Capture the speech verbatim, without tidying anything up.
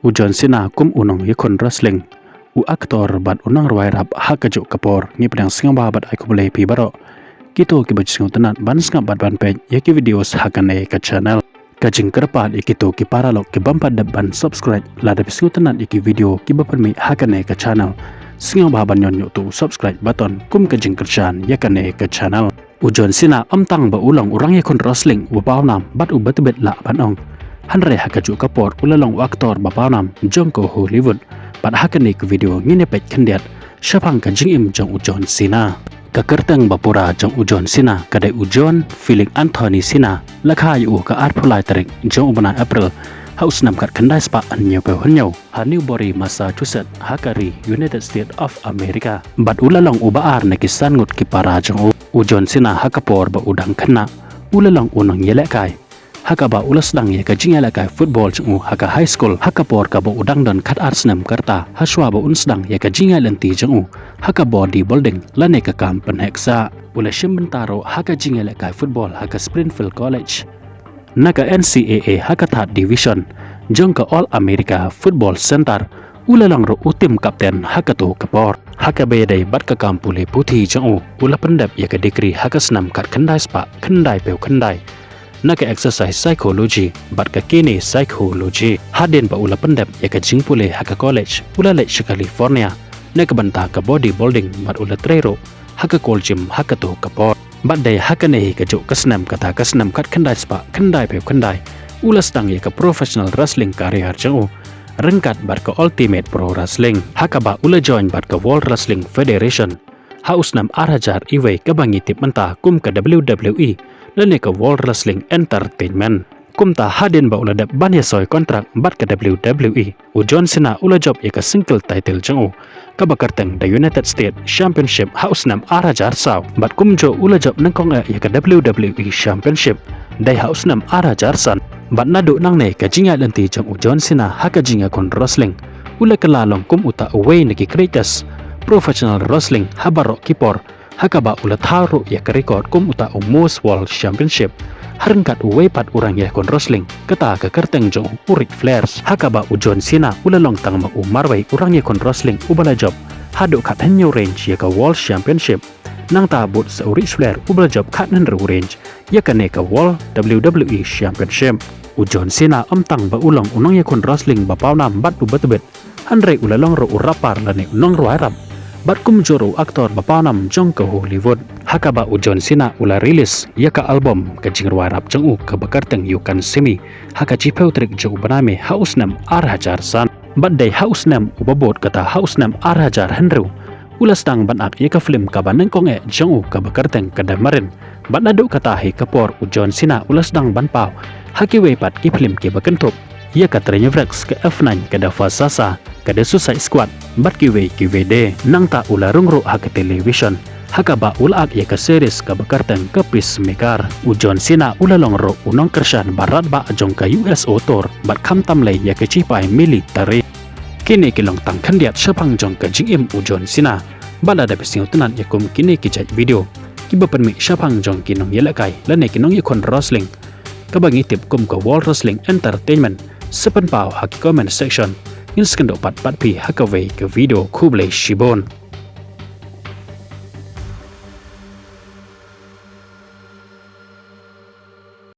U John Cena kum u nongïakhun wrestling, u actor bad u nongrwai rap ha kajuh ka por. Ngi pdiang sngewbha bad ai khublei phi baroh kito kiba ju sngewtynnat ban sngap bad ban peit ïa ki videos ha kane ka channel. Ka jingkyrpad ïa kito ki paralok ki bym pat dep ban subscribe, lada phi sngewtynnat ïa ki video kiba pynmih ha kane ka channel, sngewbha ban ñion ñiuhtu subscribe button kum ka jingkyrshan ïa kane ka channel. U John Cena ym tang ba u long u nongïakhun wrestling uba pawnam bad uba tbit lah ban ong, hynrei ha kajuh ka por u la long u actor ba pawnam jong ka Hollywood. Bad ha kane ka video ngin ïa peit khyndiat shaphang ka jingim jong u John Cena. Ka kyrteng ba pura jong u John Cena ka dei u John Philip Anthony Cena. La kha ïa u ka arphew lai tarik jong u bnai April ha u snem khatkhyndai spah hynñiewphew hynñiew ha Newbury, Massachusetts, ha ka ri United States of America. Bad u la long uba ar na ki san ngut ki para jong u. U John Cena ha ka por ba u dang khynnah u la long u nongïalehkai, ha kaba u la sdang ïa ka jingïalehkai football jong u ha ka high school, ha ka por kaba u dang don khatar snem ka rta, ha shuwa ba un sdang ïa ka jingïaid lynti jong u ha ka bodybuilding lane ka kam pynheh ksah. U la shim bynta ruh ha ka jingïalehkai football ha ka Springfield College. Na ka N C A A ha ka third division jong ka All America Football Center, u la long ruh u team captain ha kato ka por. Ha kaba ïadei bad ka kam pule puthi jong u, u la pyndep ïa ka degree ha ka snem khatkhyndai spah khyndaiphew khyndai na ka exercise psychology bad ka kinesiology. Hadien ba u la pyndep ïa ka jingpule ha ka college, u la leit sha California na ka bynta ka bodybuilding bad u la trei ruh ha ka Gold's Gym ha kato ka por. Bad dei ha kane hi kajuh ka snem, kata ka snem khatkhyndai spah khyndaiphew khyndai, u la sdang ïa ka professional wrestling career jong u ryngkat bad ka Ultimate Pro Wrestling, ha kaba u la join bad ka World Wrestling Federation ha u snem ar hajar wei, kaba ngi tip mynta kum ka W W E lane ka World Wrestling Entertainment. Kumta hadien ba u la dep ban ïasoi contract bad ka W W E, u John Cena u la jop ïa ka single title jong u, kaba kyrteng The United States Championship, ha u snem ar hajar saw. Bad kumjuh u la jop nyngkong eh ïa ka W W E Championship dei ha u snem ar hajar san. Bad naduh nangne ka jingïaid lynti jong u John Cena ha ka jingïakhun wrestling u la kylla long kum uta uwei na ki greatest professional wrestling ha baroh ki por, ha kaba u la thaw ruh ïa ka record kum uta u Most World Championship ha ryngkat uwei pat u nongïakhun wrestling, kata ka kyrteng jong u Ric Flair. Ha kaba u John Cena u la long tang ma u marwei u nongïakhun wrestling uba la jop haduh khathynñiew range ïa ka World Championship. Nangta bud sa u Ric Flair uba la jop khathynriew range ïa kane ka World W W E Championship. U John Cena ym tang ba u long u nongïakhun wrestling ba pawnam bad uba tbit, hynrei u la long ruh u rapper lane u nongrwai rap, bad kumjuh ruh u actor ba pawnam jong ka Hollywood. Ha kaba u John Cena u la release ïa ka album ka jingrwai rap jong u kaba kyrteng You Can See Me ha ka shiphew tarik jong u bnai May ha u snem ar hajar san. Bad dei ha u snem uba bud, kata ha u snem ar hajar hynriew, u la sdang ban act ïa ka film kaba nyngkong eh jong u kaba kyrteng ka The Marine. Bad naduh kata hi ka por u John Cena u la sdang ban paw ha kiwei pat ki film kiba kynthup ïa ka Trainwrecks, ka F nine, ka The Fast Saga, ka The Suicide Squad bad kiwei kiwei de. Nangta u la rung ruh ha ka television ha kaba u la act ïa ka series kaba kyrteng ka Peacemaker. U John Cena u la long ruh u nongkyrshan ba radbah jong ka U S O Tour bad khamtam lei ïa ka shipai military. Kine ki long tang khyndiat shaphang jong ka jingim u John Cena. Bad lada phi sngewtynnat ïa kum kine ki jait video kiba pynmih shaphang jong ki nongïalehkai lane ki nongïakhun wrestling kaba ngi tip kum ka World Wrestling Entertainment, sa pynpaw ha ki comment section. Ngin sa kynduh pat bad phi ha kawei ka video. Khublei shibun.